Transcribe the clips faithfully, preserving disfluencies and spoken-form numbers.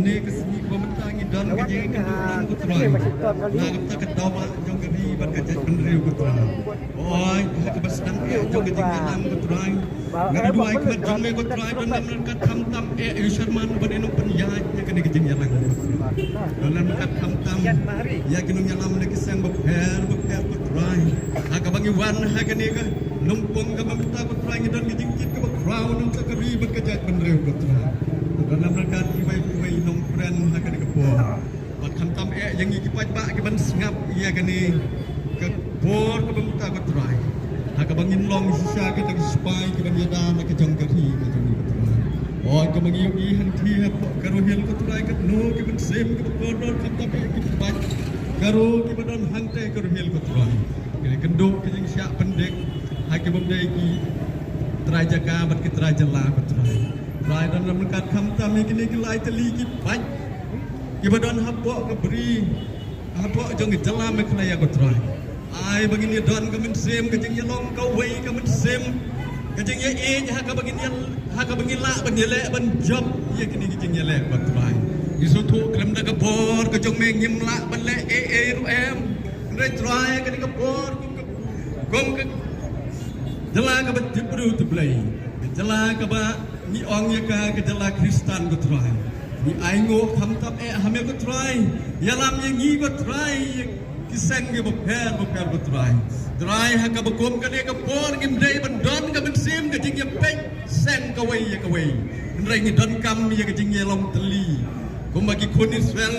Kane ka sngi kaba mynta ngi don ka jingïakynduh lang, ko Trai, na ka bynta ka daw ba jong ka ri bad ka jaitbynriew, ko Trai. Oi, ha kaba sdang eh jong ka jingïalang, ko Trai, nga duwai khmat jong me, ko Trai, don lam ryngkat khamtam eh ïa u Sharman uba dei u nongpynïaid ïa kane ka jingïalang, ko Trai. Don lam ryngkat khamtam ïa ki nongïalam na ki seng bapher bapher, ko Trai. Ha kaba ngi wan ha kane ka lympung kaba mynta, ko Trai, ngi don ka jingkit kaba khraw na ka ri bad ka jaitbynriew, ko Trai. Don lam ryngkat iwei pa iwei i nongkren ha kane ka por. Bad khamtam eh ïa ngi ki paidbah kiban sngap ïa kane ka por kaba mynta, ko Trai, ha kaba ngin long shisha kita ki sipai kiban ïada na ka jong ka ri ka jong ngi, ko Trai. Oi, kaba ngi ïohi hangtei hapoh Garo Hills, ko Trai, katno ki mynsiem kiba kordor, khamtam eh ki paid Garo kiba don hangtei Garo Hills, ko Trai. Ki la ïakynduh ki jingshah pyndik ha kiba ym dei ki trai jaka bad ki trai jylla, ko Trai. Trai, don lam ryngkat khamtam ïa kine ki lai tylli ki paid kiba don hapoh ka bri, hapoh jong ka jylla Meghalaya, ko Trai. Ai ba ngin ïa don ka mynsiem ka jingïalong kawei ka mynsiem, ka jingïaieit ha kaba ngin ïa, ha kaba ngin lah ban ïaleh ban jop ïa kine ki jingïaleh, ko Trai. Ngi sngewthuh khlem da ka bor ka jong me ngim lah ban leh ei ei ruh em. Hynrei Trai, kane ka bor kum ka, kum ka jylla kaba tip briew tip Blei, ka jylla kaba ngi ong ïa ka ka jylla Khristan, ko Trai, ngi ainguh khamtam eh ha me, ko Trai. Ïalam ïa ngi, ko Trai, ïa ki seng kiba pher bapher, ko Trai. Trai, ha kaba kum kane ka por ngim dei ban don ka mynsiem ka jingïapeit seng kawei ïa kawei, hynrei ngi donkam ïa ka jingïalong tylli kumba ki khun Israel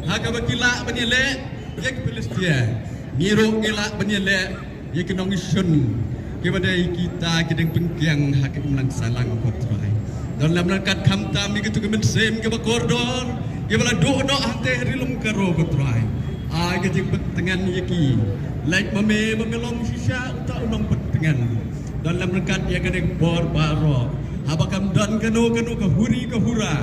ha kaba ki lah ban ïaleh ïa ki Philistia. Ngi ruh ngi lah ban ïaleh ïa ki nongshun kiba dei kita ki diengpyngkiang ha ka imlang sahlang, ko Trai. Don lam ryngkat khamtam ïa kito ki mynsiem kiba kordor kiba la duh noh hangtei ha Ri Lum Garo, ko Trai. Ai ka jingpyntngen ïa ki. Leit ma me ba me long shisha uta u nongpyntngen. Don lam ryngkat ïa kane ka por baroh, haba kam don kano kano ka huri ka hura,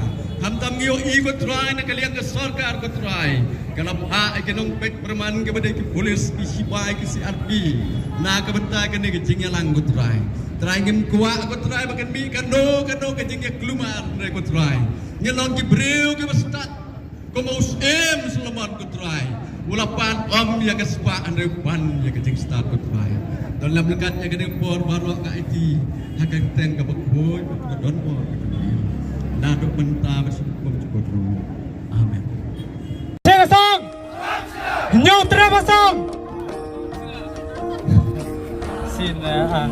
khamtam ngi ïohi, ko Trai, na ka liang ka sorkar, ko Trai, ka la phah ïa ki nongpeit pyrman kiba dei ki pulit, ki sipai, ki C R P na ka bynta kane ka jingïalang, ko Trai. Trai, ngim kwah, ko Trai, ba kan mih kano kano ka jingïakulmar, hynrei, ko Trai, ngin long ki briew kiba stad kum u Syiem Solomon, ko Trai, u la pan ym ïa ka spah hynrei u pan ïa ka jingstad, ko Trai. Don lam ryngkat ïa kane ka por baroh nga aiti ha ka kyrteng kaba khuid bad kaba don bor ka jong me, naduh mynta bad shaduh kum jukut ruh. Amen. Tre ba song. Hynñiew tre ba song. Sien, eh, ah.